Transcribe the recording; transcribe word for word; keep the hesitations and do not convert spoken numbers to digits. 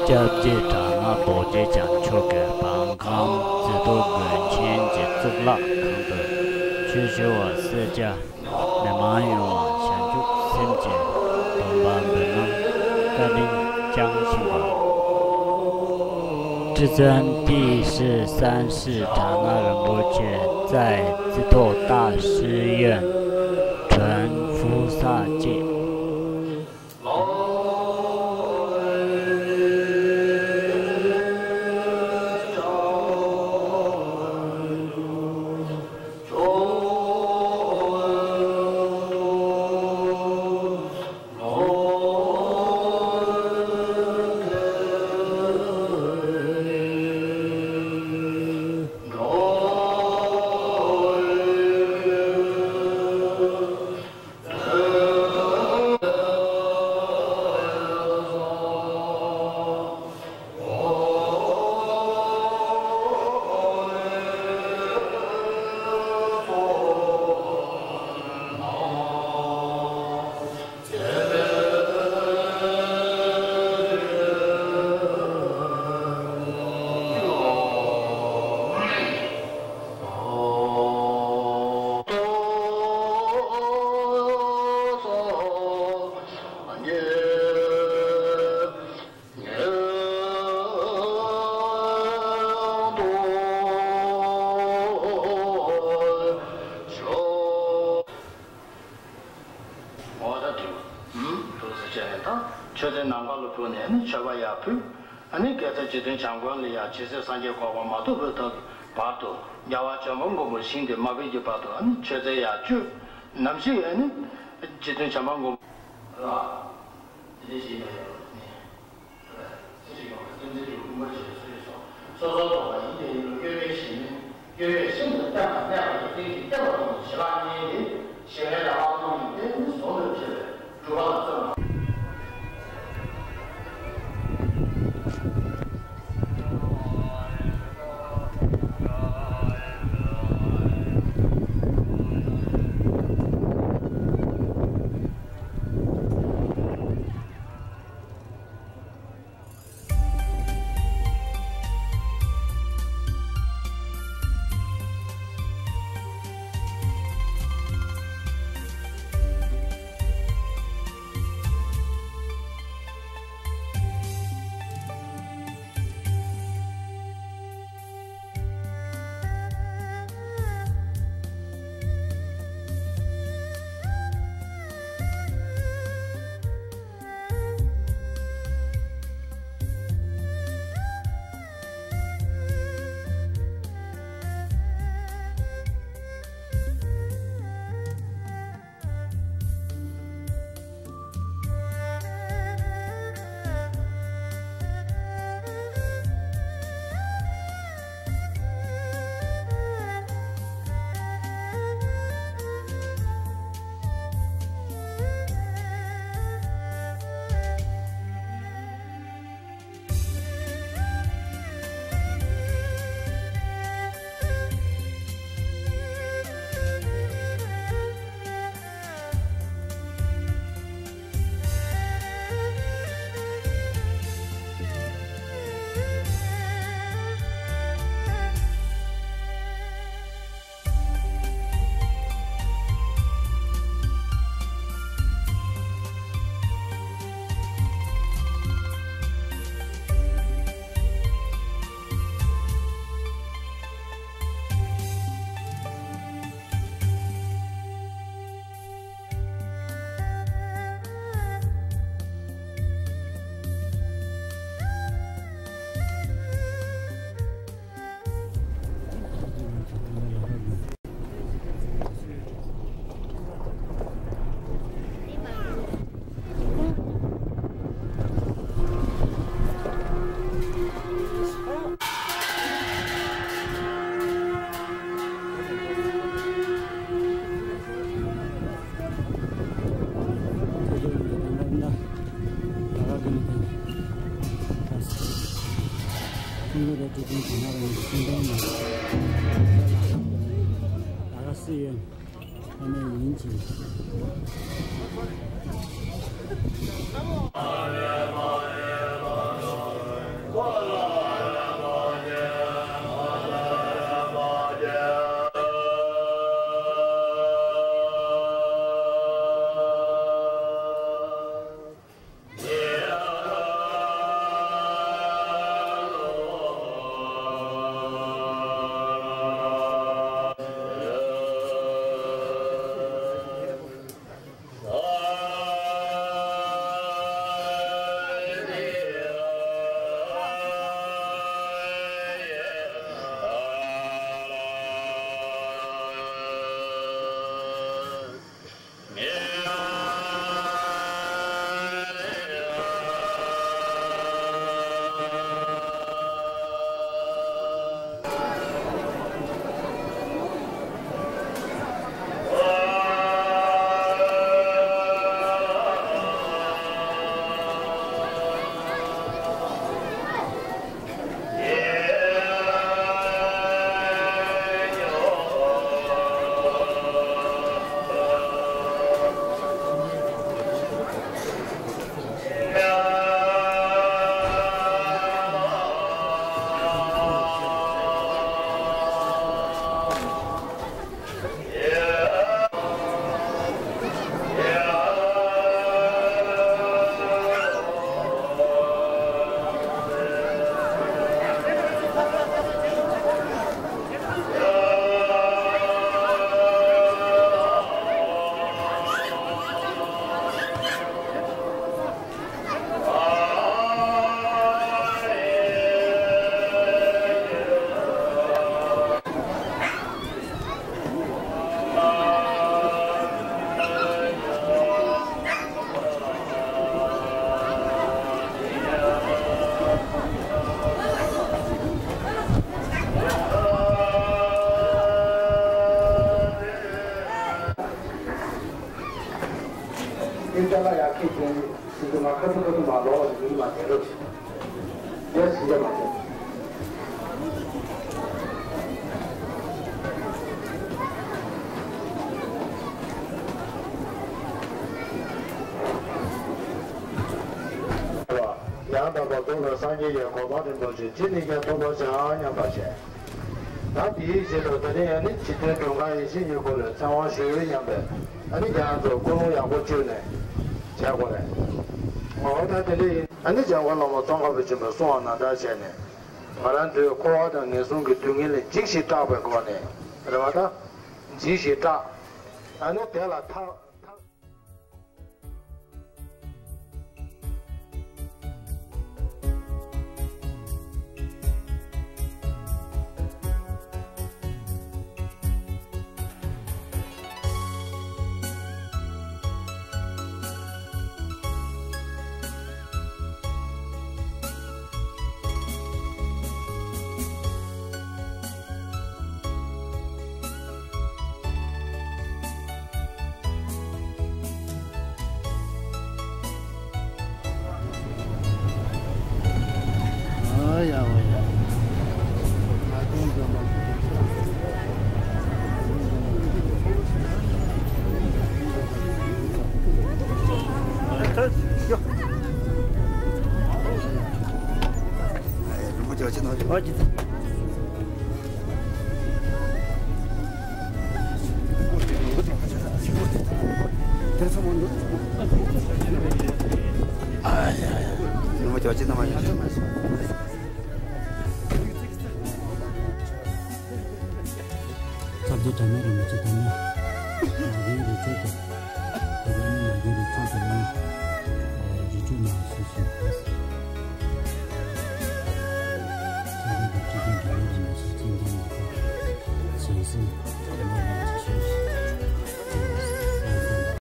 སྐྱབས་རྗེ་གྲགས་པ་རྡོ་རྗེ་འཆང་མཆོག་གིས་བར་ཁམས་རྩེ་ཐོ་དགོན་ཆེན་གྱི་གཙུག་ལག་ཁང་དུ་ཆོས་ཞུ་བ་སེར་སྐྱ་མི་མང་ཡོངས་ལ་བྱང་ཆུབ་སེམས་ཀྱི་སྡོམ་པ་འབུལ་གནང་བཀའ་དྲིན་བསྐྱངས་བཞིན་པ། 至尊第十三世长老仁波切在紫托大师院传菩萨戒。 འོ་ད་དུས། ཨུམ། ལུགས་སུ་བྱས་ནས་ད་མཆོད་རྟེན་ནམ་མཁའ་ལ་ཕུལ་ནས་ནི་མཆོད་པ་ཡར་ཕུལ། ཨ་ནི་དགེ་རྩ་རྗེ་བཙུན་བྱམས་མགོན་ལ་ཡང་ཇི་སྲིད་སངས་རྒྱས་གོ་འཕང་མ་ཐོབ་པའི་བར་དུ་རྒྱལ་བ་བྱམས་པ་མགོན་པོ་ཞིང་དེར་མ་ཕེབས་ཀྱི་བར་དུ་ཨ་ནི་མཆོད་རྫས་ཡར་མཆོད། ནམ་ཞིག་ཨ་ནི་རྗེ་བཙུན་བྱམས་པ་མགོན་པོ། ལ། དེ་ནས་ཞིག་ན་ཡང་ནི། སྲིད་ཞིག་ཡོང་བའི་སེམས་ཅན་གྱི་དབུ་མ་ཞེས་སུ་ཡོད་སོ། སོ་སོར་རྟོག་པ་ཡིན་དེ་ཡིན་ལུགས་དབྱེ་བའི་ཞིང་ནི། དབྱེ་བའི་ཤིན་ཏུ་བརྟན་པ་གནས་པ་ཡི་རྟེན་གྱི་བསྐལ་པ་ཀུན་ཏུ་ཞི་ལྷག་བརྙེས་ཏེ། ཞི་བའི་ལག་པ་ཀུན་ནས་དེ་ནི་ཟུང་དུ་འབྲེལ་བའི་སྒྲུབ་པ་ལ་བརྩོན་པ། ཁོང་ཚོ་དེ་དུས་ཚོད་གང་ལ་རང་གི་ཁྱིམ་ཚང་ནང་ལ་ཁ་སི་ཡོད། ཨ་ནེ་ཡིན་གྱི། ཨེ་ཅ་ལག་ཡར་འཁྱེར་བྱས་ནས་ཁྱེད་ཚོ་མར་ཁ་ཐུག་ཁ་ཐུག་མར་ལོག་ཡིན་མ་དེ་རོགས་བྱེད། དེ་ཟིན་རྒྱ་མ་བྱེད། ཡང་དག་པར་རྫོགས་པའི་སངས་རྒྱས་ཀྱི་གོ་འཕང་རིན་པོ་ཆེ་ཅི་ནས་ཀྱང་ཐོབ་པར་བྱ་སྙམ་པར་བྱས། ད་དེའི་རྗེས་སུ་ད་རེས་ཨ་ནི་འཇིག་རྟེན་དོན་ཁམས་ཡེ་ཤེས་ཉིད་སྐོར་ལ་ཚེ་དབང་ཞུ་སྙམ་པའི་ཨ་ནི་རྒྱ་མཚོ་ཀུན་སློང་ཡག་པོ་བཅུག་ནས་བྱ་དགོས་རེད། འོ་ད་དེ་འདྲ་ཡིན། ཨ་ནི་འཇམ་མགོན་བླ་མ་ཙོང་ཁ་པ་ཆེན་པོས་གསུངས་པ་ནང་ལྟར་བྱས་ནས་ང་རང་ཚོའི་འཁོར་བ་དང་ངན་སོང་གི་སྡུག་བསྔལ་ལས་འཇིགས་ཤིང་སྐྲག་པའི་སྒོ་ནས་རེད་བ། ད་འཇིགས་ཤིང་སྐྲག་ཨ་ནི་དེ་ལ་ཐར། སྐྱབས་རྗེ་དྲ་མེད་རིན་པོ་ཆེ་དང་ནི། ནང་ཁུལ་རི་ཁྲོད་དུ། དེ་ནི་ནང་ཁུལ་རི་ཁྲོད་དུ་ནི། རི་ཁྲོད་ནང་སུ་སུ། ཚོགས་འདུ་དང་སྤྱི་འཐུས་དྲ་མེད་རིན་པོ་ཆེ་སྤྱི་འཐུས་ནང་ཁུལ་ཞལ་གཟིགས།